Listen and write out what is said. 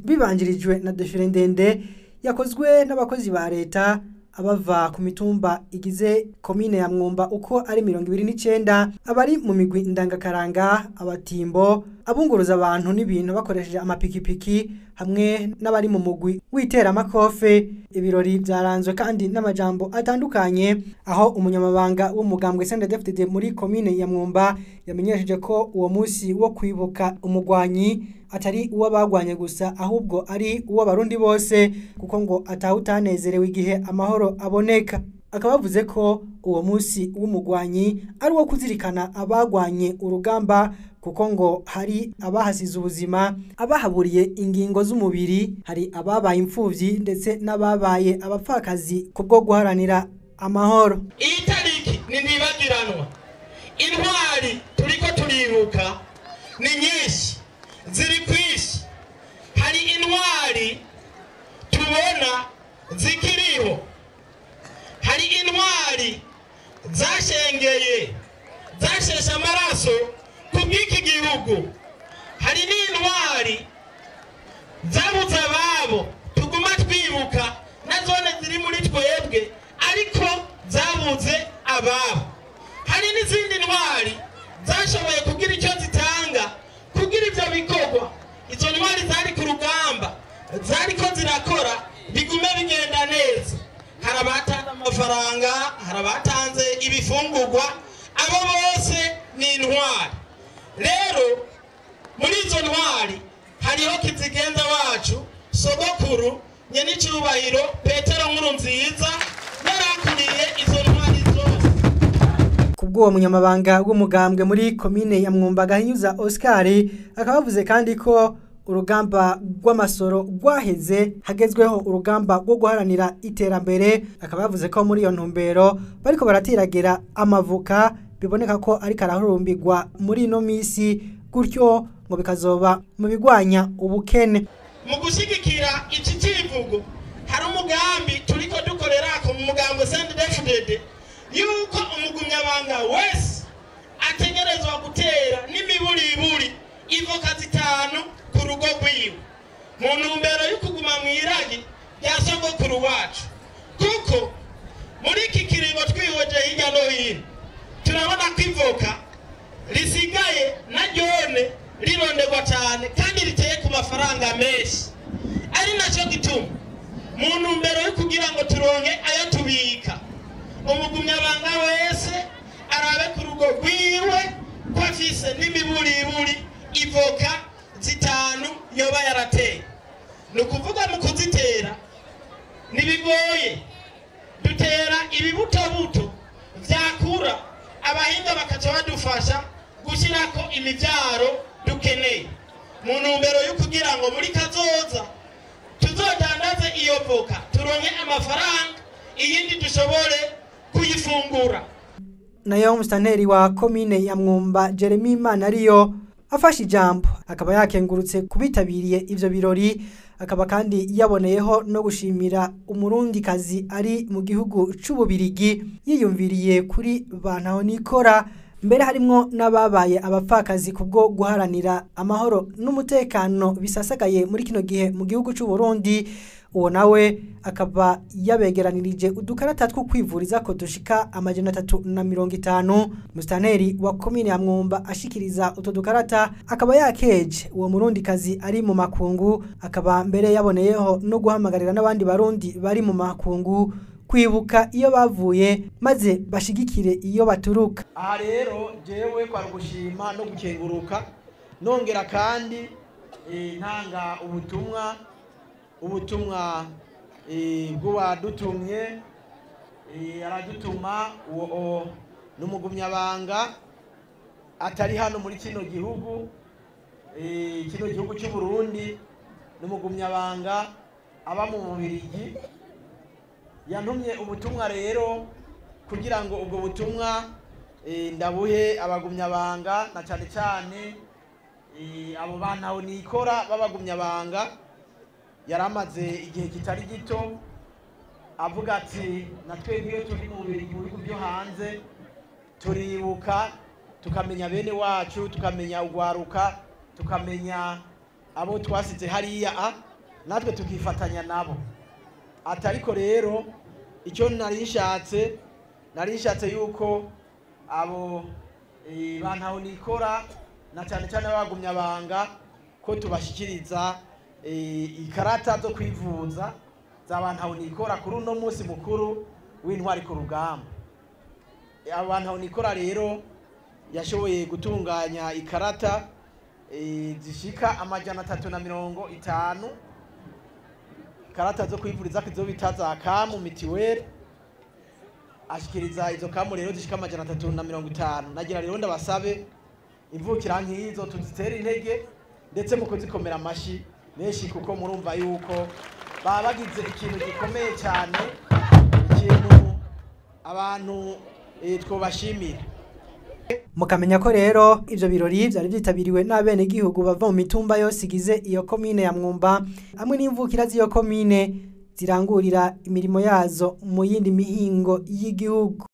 Bibanjirijwe na défilé ndende yakozwe n'abakozi ba leta abava ku mitumba igize komine ya Mwumba uko ari 29, abari mu migwi ndangakaranga, abatimbo, abunguruza abantu n'ibintu bakoresheje amapikipiki, hamwe n'abari mu mugwi w'iteramakofe. Ibirori byaranzwe kandi n'amajambo atandukanye, aho umunyamabanga w'umugambwe CNDD-FDD muri komine ya Mwumba yamenyesheje ko uwo munsi wo kwibuka umugwanyi atari uw'abagwanye gusa, ahubwo ari uw'Abarundi bose, kuko ngo atawutanezerewe igihe amahoro aboneka. Akaba yavuze ko uwo munsi w'umugwanyi ari uwo kuzirikana abagwanye urugamba, kuko ngo hari abahasize ubuzima, abahaburiye ingingo z'umubiri, hari ababaye imfuvyi ndetse n'ababaye abapfakazi kubwo guharanira amahoro. Iyi tariki ni ntibagiranwa. Intwari turiko turibuka ni nyinshi, ziri kwisi. Hari intwari tubona zikiriho, hari intwari zashengeye, zasheshe amaraso kubw'iki gihugu, hari n'intwari zabuze ababo tuguma twibuka, na zone ziri muri twebwe ariko zabuze ababo. Hari n'izindi ntwari zashoboye kugira icyo zitanga kugira ivyo bikorwa. Izo ntwari zari ku rugamba, zariko zirakora bigume bigenda neza. Hari abatanze amafaranga, hari abatanze ibifungurwa, abo bose ni intwari. Rero muri izo ntwari hariho kizigenza wacu sogokuru nyenicubahiro Petero Nkurunziza, yarakuriye izo ntwari zose. Kubw'uwo munyamabanga w'umugambwe muri komine ya Mwumba, Gahinyuza Oscar, akaba yavuze kandi ko urugamba rw'amasoro rwaheze, hagezweho urugamba rwo guharanira iterambere. Akaba yavuze ko muri iyo ntumbero bariko barateragira amavoka, biboneka ko ariko arahurumbirwa muri ino misi, gutyo ngo bikazoba mu bigwanya ubukene. Mu gushigikira iki civugo, hari umugambi turiko dukorera ku mugambwe CNDD-FDD yuko umugumyabanga wese ategerezwa gutera n'imiburiburi ivoka 5 ku rugo rwiwe, mu ntumbero yo kuguma mw'iragi rya sogokuru wacu. Kuko muri iki kiringo twihoje hirya no hino, turabona ko ivoka risigaye na ryone rironderwa cyane kandi riteye ku mafaranga menshi, ari nacyo gituma mu ntumbero yo kugira ngo turonke ayo tubika, umugumyabanga wese arabe ku rugo rwiwe ko afise n'imiburiburi ivoka 5 yoba yarateye. Ni ukuvuga mu kuzitera ntibigoye, dutera ibibutobuto vyakura, abahinga bakaca badufasha gushyirako imivyaro dukeneye, mu ntumbero yo kugira ngo muri kazoza tuzodandaze iyo voka turonke amafaranga, iyindi dushobore kuyifungura. Nayo umusitanteri wa komine ya Mwumba, Jeremy Manariyo, afashe ijambo akaba yakengurutse kubitabiriye ivyo birori, akaba kandi yaboneyeho no gushimira umurundikazi ari mu gihugu c'Ububirigi yiyumviriye kuri bantaho nikora, mbere harimwo n'ababaye abapfakazi kubwo guharanira amahoro n'umutekano bisasagaye muri kino gihe mu gihugu c'u Burundi. Uwo nawe akaba yabegeranirije udukarata two kwivuriza ko dushika 350. Musitanteri wa komine ya Mwumba ashikiriza utwo dukarata akaba yakeje uwo murundikazi ari mu makungu, akaba mbere yaboneyeho no guhamagarira n'abandi barundi bari mu makungu kwibuka iyo bavuye maze bashigikire iyo baturuka. Aha rero jewe kwa gushima no gukenguruka, nongera kandi ntanga ubutumwa bw'uwadutumye. Aradutuma uwo n'umugumyabanga atari hano muri kino gihugu, kino gihugu cy'u Burundi, n'umugumyabanga aba mu Bubirigi. Yantumye ubutumwa rero kugira ngo ubwo butumwa ndabuhe abagumyabanga, na cyane cyane abo bantu nikora b'abagumyabanga. Yaramaze igihe kitari gito avuga ati na twebwe iyo turi mu bihugu byo hanze turibuka, tukamenya bene wacu, tukamenya ugwaruka, tukamenya abo twasize hariya. Natwe tukifatanya nabo. Atariko rero icyo nari nshatse yuko abo bantaho nikora na cyane cyane bagumya banga ko tubashikiriza ikarata zo kwivuza za bantaho nikora kuri uno munsi mukuru w'intwari ku rugamba. Abo bantaho nikora rero yashoboye gutunganya ikarata zishika 350, ikarata zo kwivuriza izo bita za kamu mutuelle. Ashikiriza izo kamu rero zishika 350. Nagira rero ndabasabe, imvukira nk'izo tuzitere intege, ndetse mu kuzikomera amashi menshi, kuko murumva yuko baba bagize ikintu gikomeye cyane, ikintu abantu twobashimira. Mukamenya ko rero ivyo birori vyari vyitabiriwe n'abenegihugu bava mu mitumba yose igize iyo komine ya Mwumba, hamwe n'imvukira z'iyo komine zirangurira imirimo yazo mu yindi mihingo y'igihugu.